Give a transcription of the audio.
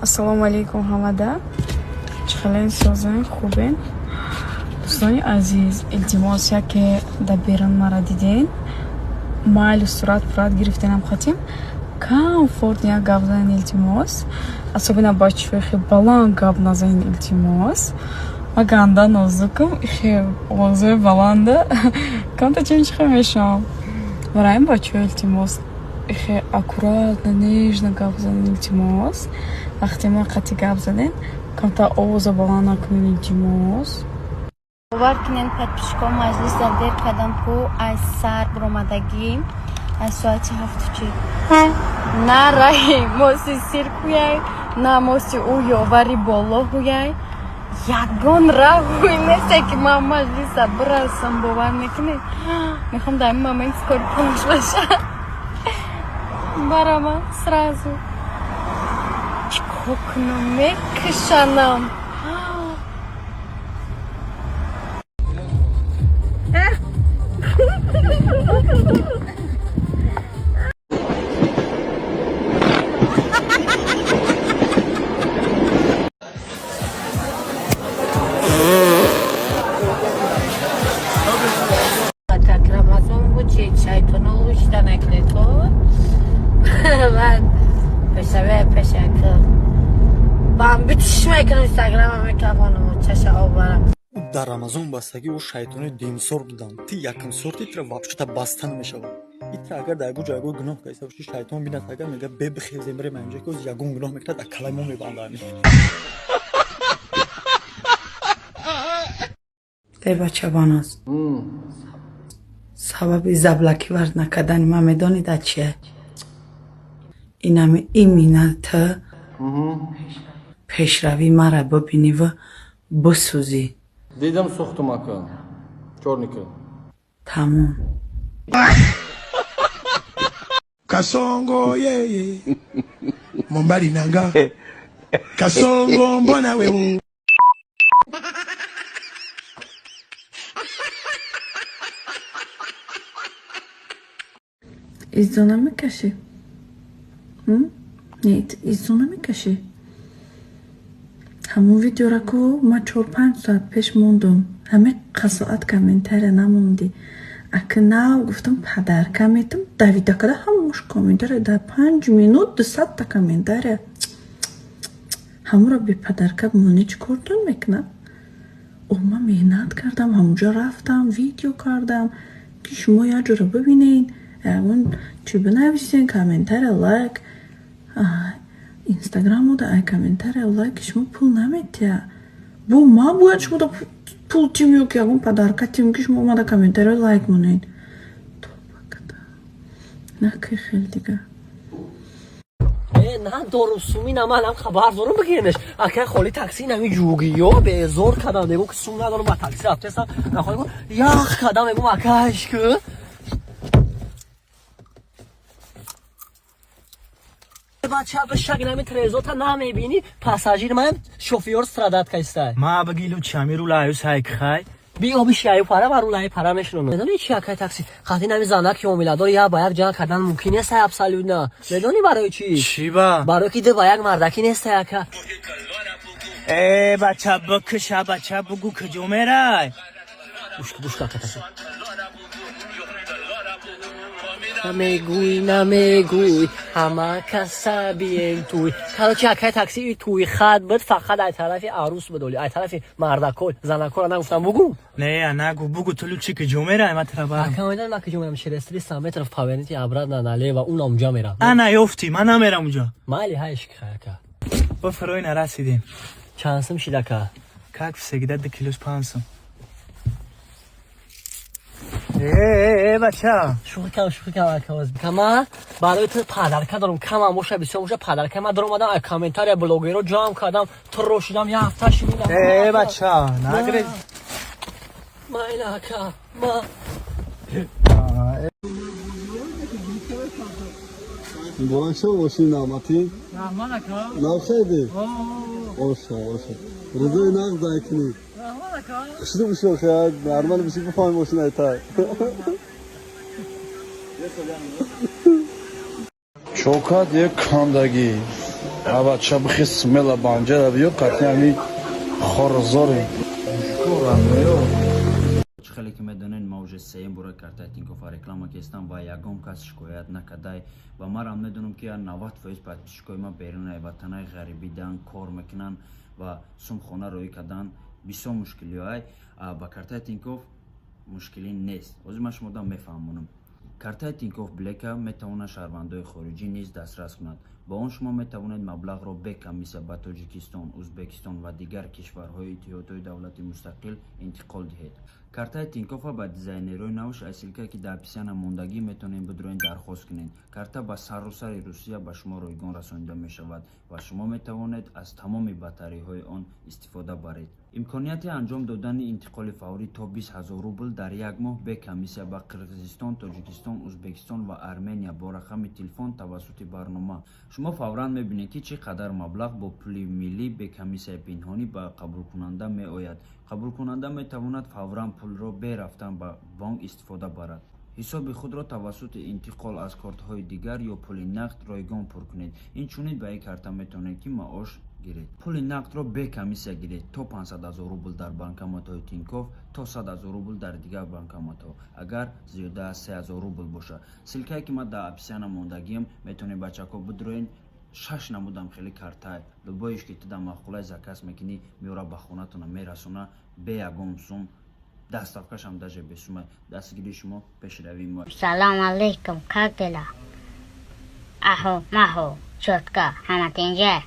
Ассалому алайкум ҳамада. Чӣ хелен, созен, хубен? Дӯстони азиз, илтимос, яке дар берун мара диден, майлу сурат пурат гирифтенам, хотим комфортно як гап занен, илтимос. Особенно бачаҳои хе баланд гап назанен, илтимос. Ма ганда нозукам, хе овозои баланда камта чимчихе мешавам. Барои ин, бачаҳо, илтимос, хе аккуратно, нежно гап занен, илтимос. Вақте ма қатъи гап задем, камтар овоза баланд накунен, илтимос. Бовар кунед, подписчикҳо, маҷлиса дер кардам ку, аз сар биромадагӣ, аз соати 7:40. На раҳи моси сир куяй, на моси ӯ ёвари боло ҳуяй, ягон раҳуй несте, ки ман маҷлиса бирасам. Бовар мекунед, мехоҳам дар ин момент скорый помощь баша, барама сразу. Чӣ кор кунам, мекушанам. Так Рамазон буд, чи шайтоно ушта накунед то баъд пешаве пешак бам битиш мекунам, инстаграма мекавонам, чаша обарам. Дар Рамазон бастагӣ ӯ шайтони дуюмсорт буданд. Ти якумсорти, тира вообще-то баста намешавад. Итра агар дар ягон ҷо ягон гуноҳ кардиста бошӣ, шайтон бинад, агар мега: «Бе, бихезем, бирем инҷо», ки ягон гуноҳ мекунад, дар калаи мо мебандад. Эй бачабоноз, сабаби заблокировать накардани ман медонӣ дар чия? Инами имина ту пешравии мара бибиниву бисӯзӣ. Дидам, сӯхтум, ака чорника. Тамом. Kasongo yeye mobali nanga Kasongo, mbona wewe? Изо намекашӣ? Не, изо намекашӣ? Ҳамон видеора ку ман 4-5 соат пеш мондум, ҳаме қасоат комментария намондӣ. Ака, нав гуфтам, подарка метам, давида када ҳамаш комментария, дар 5 минут 200-та комментария. Ҳамонро бе подарка монӣ, чӣ кортон мекунам? О, ман меҳнат кардам, ҳамонҷо рафтам, видео кардам, ки шумо як ҷора бибинед, ягон чӣ бинависен, комментария, лайк. Инстаграм ода ай комментария, лайки шумо пул наметиҳад. Бо ман бояд шумода пул тим ё ки ягон подарка тим, ки шумо омада комментария, лайк монед? Тоба када, наки хел дига. Надорум сумина, манам хабар дорум, бигирнеш, акай холи такси нами ҷугиё безор кардам, мегум, ки сум надорум, ба такси рафтесам, нахоҳ ях кардам, мегум, акаш ку. Бача, бишак, нами трезота намебинӣ, пассажир ман, шофёр страдать кайстай. Ма багилу чами рулаю сайкхай. Биё, бишаю пара ва рулаи пара мешунам. Медонӣ чи, акай такси қати нами занаки ҳомиладор як ба як ҷанг кардан мумкин нестай, абсолютно. Медонӣ барои чӣ? Чӣ ба? Барои ки ду ба як мардаки нестай, ака. Э, бача, бикиша, бача, бугу, куҷо мерай? Гӯш ка, ака такси. Намегӯй, намегӯй, ҳама каса бием туй. Короче, акай такси, туй хат буд, фақат ай тарафи арӯс буд, оли ай тарафи мардакол, занакола нагуфтам, бугу. Не, нагу, бугу, тулу чи, куҷо мерай, ма тара барам. Ака, медонӣ ман куҷо мерам? Через 300 метров поверните обратно налево, унам унҷа мерам. Ана ёфтӣ, ман намерам уҷо. Майли, ҳайш, ака. Бифирои, нарасидем. Чанд сум шид, ака? Как всегда, ду килос панҷ сум. Э, бача. Шӯхӣ кам, шӯхӣ кам, ака. Кама барои ту подарка дорам, камам боша, бисёр боша, подарка. Ман даромадам, ай комментария блогеро ҷамъ кардам, туро шидам, як ҳафта шидам. Э, бача, нагрез. Майла, ака, ма. Муборак шава, мошини навбатӣ. Раҳмат, ака. Нав хелди? Оша, оша. Рӯзои нағз дайкунӣ. Раҳмат, ака. Хушрӯ бишо, хая, нормал биши, бифаҳми мошин айтай. Чокат як кандагӣ. Бача, бихи, смело банҷара биё, қатъи ҳами хорзорем. Чӣ хеле ки медонед, ма уже сеюм бора картаи Тинькоффа реклама кестам ва ягон кас шикоят накардай. Ва марам медонам, ки 90% подписчикои ма берунаи ватанаи ғарибидан кор мекунанд ва сумхона роҳӣ кардан бисёр мушкилиҳоай. Ба картаи Тинькофф мушкилӣ нест. Ҳозир ман шумода мефаҳмонам. Картаи Тинькофф Блека метавонад шаҳрвандои хориҷӣ низ дастрас кунад. Бо он шумо метавонед маблағро бе комиссия ба Тоҷикистон, Ӯзбекистон ва дигар кишварҳои иттиҳодҳои давлати мустақил интиқол диҳед. Картаи Тинькоффа ба дизайнерҳои навш аз ссылкае, ки дар описания мондагӣ, метавонед бидроен, дархост кунед. Карта ба саросари Русия ба шумо ройгон расонида мешавад ва шумо метавонед аз тамоми бартариҳои он истифода баред. Имконияти анҷом додани интиқоли фаврӣ то 20 000 рубл дар як моҳ бе комиссия ба Қирғизистон, Тоҷикистон, Ӯзбекистон ва Армения бо рақами телефон тавассути барнома. Шумо фавран мебинед, ки чӣ қадар маблағ бо пули миллӣ бе комиссияи пинҳонӣ ба қабулкунанда меояд. Қабулкунанда метавонад фавран пулро бе рафтан ба бонк истифода барад. Ҳисоби худро тавассути интиқол аз кортҳои дигар ё пули нақд ройгон пур кунед. Инчунин ба ин карта метавонед, ки маош гиред. Пули нақдро бе комиссия гиред то 500 000 рубл дар банкоматҳои Тинькофф, то 100 000 рубл дар дигар банкоматҳо, агар зиёда аз 3000 рубл бошад. Ссылкае, ки ман дар описания мондагиам, метавонед, бачако, бидроен. Шаш намудам хеле картай, любоиш ки ту дар маъқулай, заказ мекунӣ, меора, ба хонатона мерасона бе ягон сум. Доставкашам даже бесума. Дастгирии шумо пешравии мо. Салом алейкум, как дела? Ахо, махо, чётко, ҳама тинҷа?